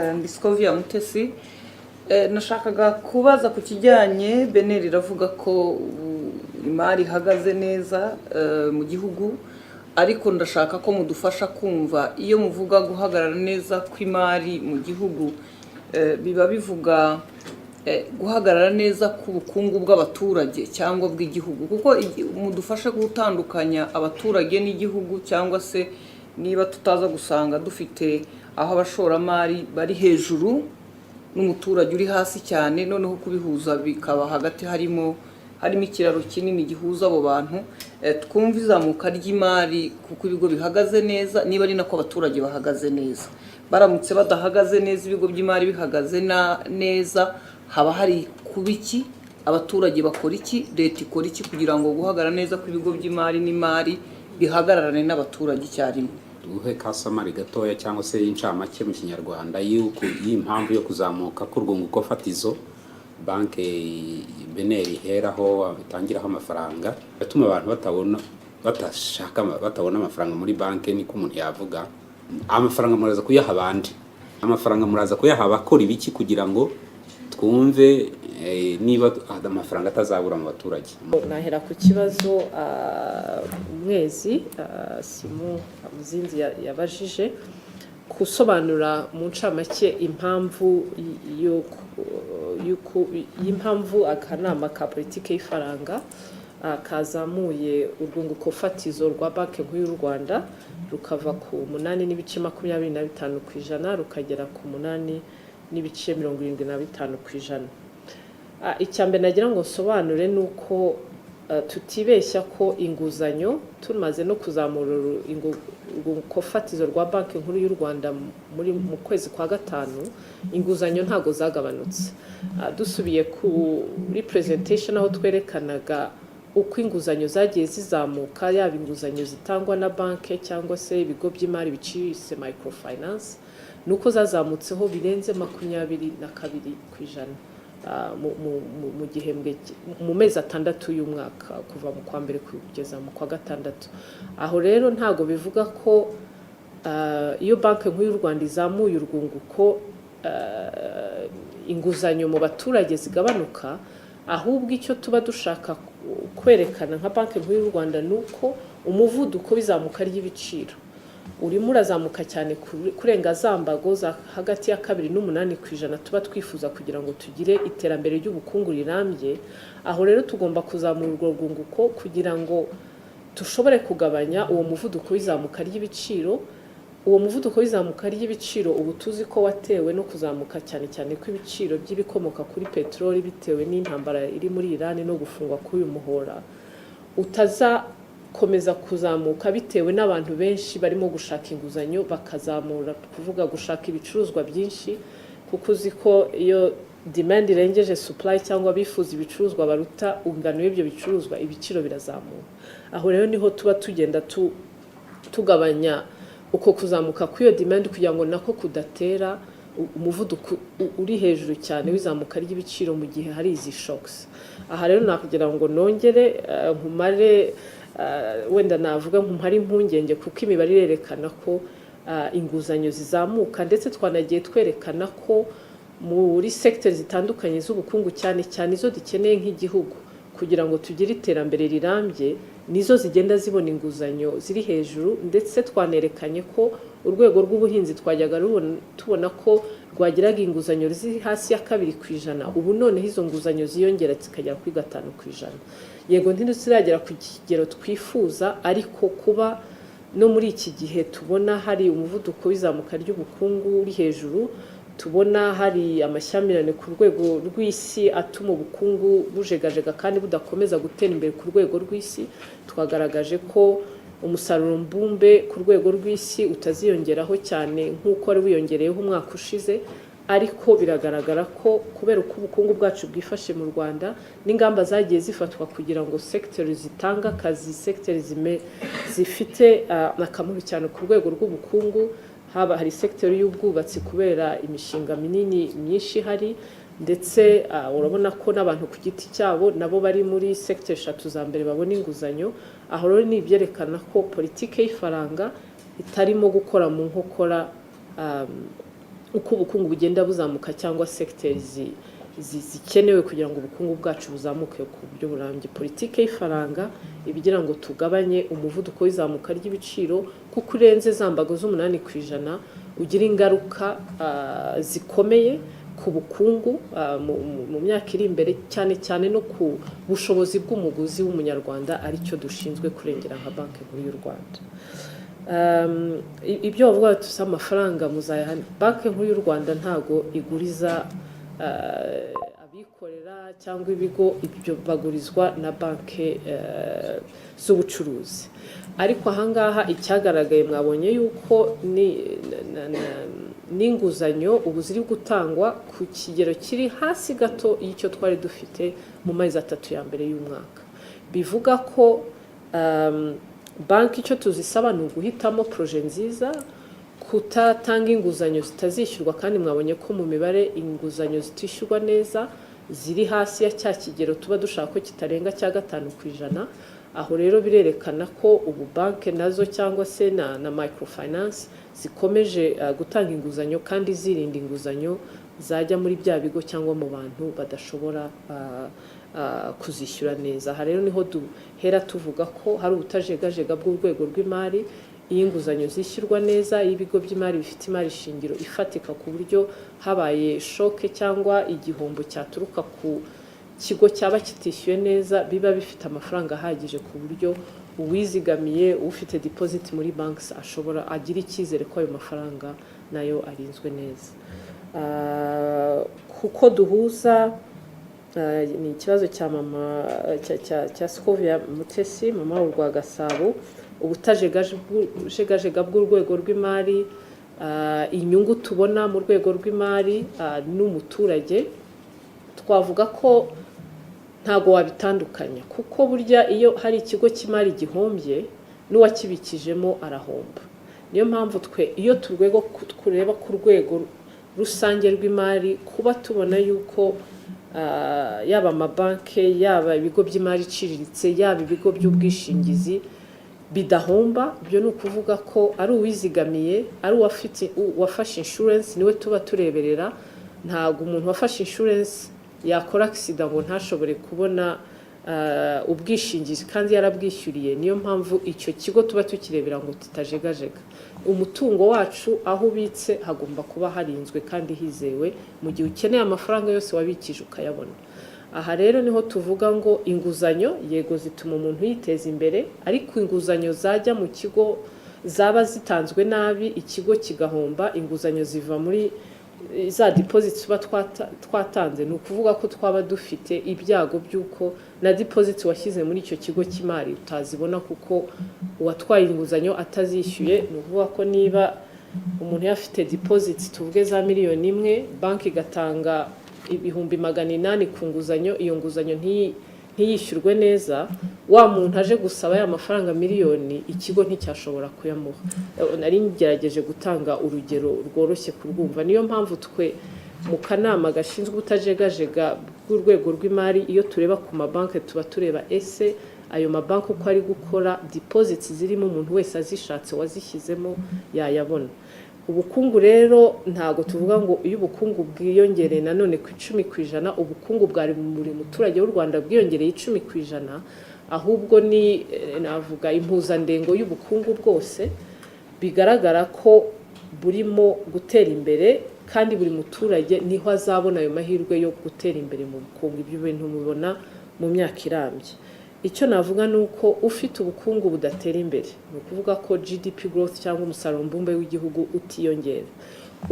Ndi Scovia Mutesi. Nashakaga kubaza ku kijyanye, BNR iravuga ko ubu imari ihagaze neza mu gihugu, ariko ndashaka ko mudufasha kumva iyo muvuga guhagarara neza kw'imari mu gihugu, biba bivuga guhagarara neza k'ubukungu bw'abaturage cyangwa bw'igihugu? Kuko mudufashe gutandukanya abaturage n'igihugu, cyangwa se niba tutaza gusanga dufite aho abashoramari bari hejuru n'umuturage uri hasi cyane, noneho kubihuza bikaba hagati harimo ikiraro kinini gihuza abo bantu. Twumve izamuka ry'imari kuko ibigo bihagaze neza, niba ari nako abaturage bahagaze neza. Baramutse badahagaze neza, ibigo by'imari bihagaze neza, haba hari kuba iki? Abaturage bakora iki? Leta ikora iki kugira ngo guhagarara neza kw'ibigo by'imari n'imari bihagararane n'abaturage icyarimwe? Duhe ka summary gatoya cyangwa se incamake mu Kinyarwanda y'impamvu yo kuzamuka k'urwunguko fatizo banki BNR iheraho itangiraho amafaranga, atuma abantu batabona, batashaka, batabona amafaranga muri banki. Niko umuntu yavuga, amafaranga muraza kuyaha abandi, amafaranga muraza kuyaha abakora ibiki, kugira ngo twumve niba amafaranga atazabura mu baturage. Nahera ku kibazo Mwezi Simu Muzinzi yabajije, gusobanura mu ncamake impamvu y'impamvu akanama ka politiki y'ifaranga kazamuye urwunguko fatizo rwa Banki Nkuru y'u Rwanda, rukava ku 8.25% rukagera ku 8.75%. Icya mbere nagira ngo nsobanure ni uko tutibeshya ko inguzanyo, tumaze no kuzamura urwunguko fatizo rwa Banki Nkuru y'u Rwanda mu kwezi kwa gatanu, inguzanyo ntago zagabanutse. Dusubiye kuri presentation aho twerekanaga uko inguzanyo zagiye zizamuka, yaba inguzanyo zitangwa na banki cyangwa se ibigo by'imari biciriritse, microfinance, ni uko zazamutseho birenze 22% mu gihembwe mu mezi 6 y'umwaka, kuva mu kwa mbere kugeza mu kwa gatandatu. Aho rero ntago bivuga ko iyo Banki Nkuru y'u Rwanda izamuye urwunguko, inguzanyo mu baturage zigabanuka. Ahubwo icyo tuba dushaka kwerekana nka Banki Nkuru y'u Rwanda ni uko umuvuduko w'izamuka ry'ibiciro urimo urazamuka cyane kurenga za mbago za hagati ya 2.8% tuba twifuza kugira ngo tugire iterambere ry'ubukungu rirambye. Aho rero tugomba kuzamura urwo rwunguko kugira ngo dushobore kugabanya uwo muvuduko w'izamuka ry'ibiciro. Uwo muvuduko w'izamuka ry'ibiciro ubu tuzi ko watewe no kuzamuka cyane cyane kw'ibiciro by'ibikomoka kuri peteroli, bitewe n'intambara iri muri Iran no gufungwa k'uyu muhora, utazakomeza kuzamuka bitewe n'abantu benshi barimo gushaka inguzanyo, bakazamura kuvuga gushaka ibicuruzwa byinshi, kuko uzi ko iyo demand irengeje supply, cyangwa abifuza ibicuruzwa baruta ingano y'ibyo bicuruzwa, ibiciro birazamuka. Aho rero niho tuba tugenda tugabanya uko kuzamuka kw'iyo demand, kugira ngo nako kudatera umuvuduko uri hejuru cyane w'izamuka ry'ibiciro mu gihe hari izi shocks. Aha rero nakugira ngo nongere nkumare, wenda navuga nkumare impungenge, kuko imibare irerekana ko inguzanyo zizamuka, ndetse twanagiye twerekana ko muri secteur zitandukanye z'ubukungu, cyane cyane izo dukeneye nk'igihugu kugira ngo tugire iterambere rirambye, nizo zigenda zibona inguzanyo ziri hejuru. Ndetse twanerekanye ko urwego rw'ubuhinzi twajyaga tubona ko rwagiraga inguzanyo ziri hasi ya 2%, ubu noneho izo nguzanyo ziyongera zikagera kuri 5%. Yego, ntiziragera ku kigero twifuza, ariko kuba no muri iki gihe tubona hari umuvuduko w'izamuka ry'ubukungu uri hejuru, tubona hari amashyamirane ku rwego rw'isi atuma ubukungu bujegajega kandi budakomeza gutera imbere ku rwego rw'isi, twagaragaje ko umusaruro mbumbe ku rwego rw'isi utaziyongeraho cyane nk'uko wari wiyongereyeho umwaka ushize. Ariko biragaragara ko kubera uko ubukungu bwacu bwifashe mu Rwanda n'ingamba zagiye zifatwa kugira ngo secteur zitanga akazi, secteur zifite akamaro cyane ku rwego rw'ubukungu, haba hari secteur y'ubwubatsi kubera imishinga minini myinshi ihari, ndetse urabona ko n'abantu ku giti cyabo nabo bari muri secteur eshatu za mbere babona inguzanyo. Aho rero ni ibyerekana ko politike y'ifaranga itarimo gukora mu nkokora. Uko ubukungu bugenda buzamuka cyangwa segiteri zikenewe kugira ngo ubukungu bwacu buzamuke ku buryo burambye, politike y'ifaranga ibigira ngo tugabanye umuvuduko w'izamuka ry'ibiciro, kuko urenze za mbago z'8% ugira ingaruka zikomeye ku bukungu mu myaka iri imbere, cyane cyane no ku bushobozi bw'umuguzi w'Umunyarwanda, aricyo dushinzwe kurengera nka Banki Nkuru y'u Rwanda. Ibyo bavuga bati "Se amafaranga muzayaha?" Banki Nkuru y'u Rwanda ntago iguriza abikorera cyangwa ibigo. Ibyo bagurizwa na banki z'ubucuruzi. Ariko ahangaha icyagaragaye, mwabonye yuko n'inguzanyo ubu ziri gutangwa ku kigero kiri hasi gato y'icyo twari dufite mu mezi 3 ya mbere y'umwaka. Bivuga ko banki icyo tuzisaba ni uguhitamo projet nziza, kutatanga inguzanyo zitazishyurwa. Kandi mwabonye ko mu mibare inguzanyo zitishyurwa neza ziri hasi ya cya kigero tuba dushaka ko kitarenga cya 5%. Aho rero birerekana ko ubu banki nazo cyangwa se na microfinance zikomeje gutanga inguzanyo kandi zirinda inguzanyo zajya muri bya bigo cyangwa mu bantu badashobora kuzishyura neza. Aha rero niho duhera tuvuga ko hari ubutajegajega bw'urwego rw'imari. Iyo inguzanyo zishyurwa neza, iyo ibigo by'imari bifite imari shingiro ifatika, ku buryo habaye shock cyangwa igihombo cyaturuka ku kigo cyaba kitishyuye neza, biba bifite amafaranga ahagije ku buryo uwizigamiye, ufite deposit muri banks, ashobora agira icyizere ko ayo mafaranga nayo arinzwe neza. Kuko duhuza ni ikibazo cya mama cya Scovia Mutesi, mama w'u Gasabo, ubutajegajega bw'urwego rw'imari, inyungu tubona mu rwego rw'imari n'umuturage, twavuga ko ntabwo wabitandukanya, kuko burya iyo hari ikigo cy'imari gihombye, n'uwakibikijemo arahomba. Niyo mpamvu twe iyo turwego tureba ku rwego rusange rw'imari, kuba tubona yuko yaba amabanki, yaba ibigo by'imari iciriritse, yaba ibigo by'ubwishingizi bidahomba, ibyo ni ukuvuga ko ari uwizigamiye, ari uwafite, uwafashe insurance, niwe tuba tureberera. Ntabwo umuntu wafashe insurance yakora accident ngo ntashobore kubona ubwishingizi kandi yarabwishyuriye. Niyo mpamvu icyo kigo tuba tukirebera ngo tutajegajega. Umutungo wacu aho ubitse hagomba kuba harinzwe kandi hizewe, mu gihe ukeneye amafaranga yose wabikije ukayabona. Aha rero niho tuvuga ngo inguzanyo yego zituma umuntu yiteza imbere, ariko inguzanyo zajya mu kigo zaba zitanzwe nabi, ikigo kigahomba, inguzanyo ziva muri za deposits tuba twatanze, ni ukuvuga ko twaba dufite ibyago by'uko na deposits washyize muri icyo kigo cy'imari utazibona, kuko uwatwaye inguzanyo atazishyuye. Ni ukuvuga ko niba umuntu yafite deposits, tuvuge za miliyoni 1, banki igatanga 800,000 ku nguzanyo, iyo nguzanyo ntiyishyurwe neza, wa muntu aje gusaba ya mafaranga miliyoni, ikigo nticyashobora kuyamuha. Nari ngerageje gutanga urugero rworoshye kurwumva. Niyo mpamvu twe mu kanama gashinzwe ubutajegajega bw'urwego rw'imari, iyo tureba ku mabanki, tuba tureba ese ayo mabanki uko ari gukora, deposits zirimo, umuntu wese azishatse wazishyizemo yayabona. Ubukungu rero, ntabwo tuvuga ngo iyo ubukungu bwiyongereye nanone ku 10%, ubukungu bwa buri muturage w'u Rwanda bwiyongereye 10%. Ahubwo ni navuga impuzandengo y'ubukungu bwose bigaragara ko burimo gutera imbere, kandi buri muturage niho azabona ayo mahirwe yo gutera imbere mu bukungu. Ibyo bintu mubibona mu myaka irambye. Icyo navuga ni uko ufite ubukungu budatera imbere, ni ukuvuga ko GDP growth cyangwa umusaruro mbumbe w'igihugu utiyongera,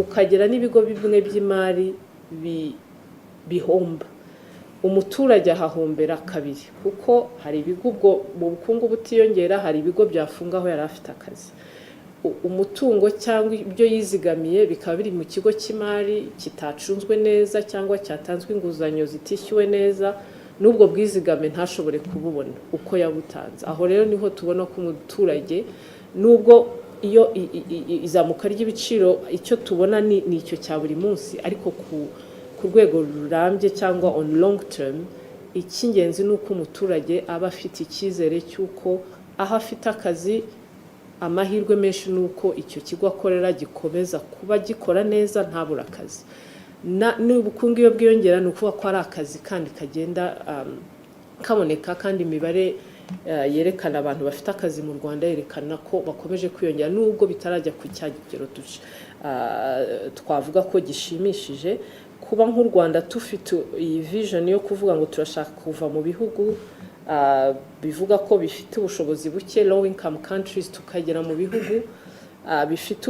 ukagera n'ibigo bimwe by'imari bihomba, umuturage ahahombera kabiri, kuko hari ibigo ubwo mu bukungu butiyongera, hari ibigo byafunga aho yari afite akazi, umutungo cyangwa ibyo yizigamiye bikaba biri mu kigo cy'imari kitacunzwe neza cyangwa cyatanzwe inguzanyo zitishyuwe neza, n'ubwo bwizigame ntashobore kububona uko yabutanze. Aho rero niho tubona ko umuturage, nubwo iyo izamuka ry'ibiciro icyo tubona ni icyo cya buri munsi, ariko ku rwego rurambye cyangwa on long term, icy'ingenzi ni uko umuturage aba afite icyizere cy'uko aho afite akazi Amahirwe menshi ni uko icyo kigo akorera gikomeza kuba gikora neza, ntabura akazi. N'ubukungu iyo bwiyongera, ni ukuvuga ko ari akazi kandi kagenda kaboneka. Kandi imibare yerekana abantu bafite akazi mu Rwanda yerekana ko bakomeje kwiyongera, nubwo bitarajya ku cya kigero twavuga ko gishimishije. Kuba nk'u Rwanda tufite iyi vision yo kuvuga ngo turashaka kuva mu bihugu bivuga ko bifite ubushobozi buke, low income countries, tukagera mu bihugu bifite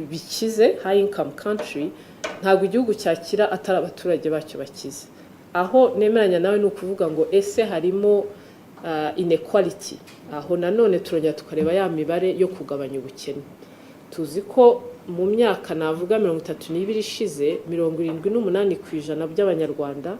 bikize, high income country, ntabwo igihugu cyakira atari abaturage bacyo bakize. Aho nemeranya nawe ni ukuvuga ngo ese harimo inequality? Aho nanone turongera tukareba ya mibare yo kugabanya ubukene. Tuzi ko mu myaka navuga 32 ishize, 78% by'Abanyarwanda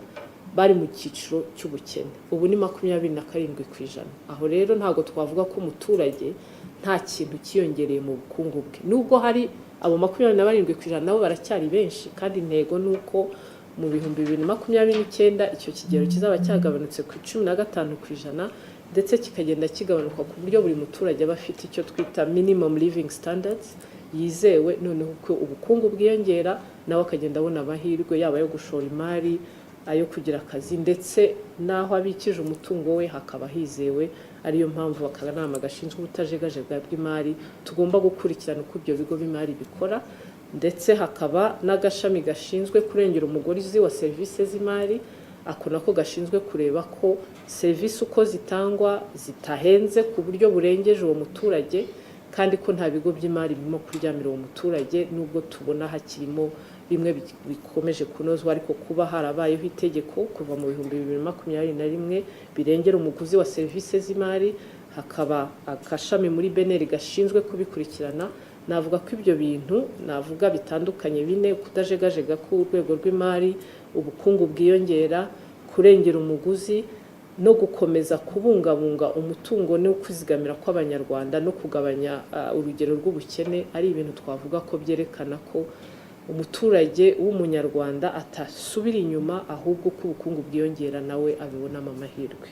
bari mu cyiciro cy'ubukene, ubu ni 27%. Aho rero ntabwo twavuga ko umuturage nta kintu cyiyongereye mu bukungu bwe, nubwo hari abo 27%, nabo baracyari benshi. Kandi intego ni uko mu 2029 icyo kigero kizaba cyagabanutse ku 15%, ndetse kikagenda kigabanuka ku buryo buri muturage aba afite icyo twita minimum living standards yizewe. Noneho uko ubukungu bwiyongera, nawe akagenda abona amahirwe, yaba ayo gushora imari, ayo kugira akazi, ndetse n'aho abikije umutungo we hakaba hizewe. Ariyo mpamvu akanama gashinzwe ubutajegajega bw'imari tugomba gukurikirana uko ibyo bigo b'imari bikora, ndetse hakaba n'agashami gashinzwe kurengera umuguzi wa serivisi z'imari. Ako nako gashinzwe kureba ko serivisi uko zitangwa zitahenze ku buryo burengeje uwo muturage, kandi ko nta bigo by'imari birimo kuryamira uwo muturage. Nubwo tubona hakirimo bimwe bikomeje kunozwa, ariko kuba harabayeho itegeko kuva mu 2021 birengera umuguzi wa serivisi z'imari, hakaba agashami muri BNR gashinzwe kubikurikirana, navuga ko ibyo bintu navuga bitandukanye bine: kutajegajega k'urwego rw'imari, ubukungu bwiyongera, kurengera umuguzi, no gukomeza kubungabunga umutungo no kwizigamira kw'Abanyarwanda, no kugabanya urugero rw'ubukene, ari ibintu twavuga ko byerekana ko umuturage w'Umunyarwanda atasubira inyuma, ahubwo ko ubukungu bwiyongera nawe abibonamo amahirwe.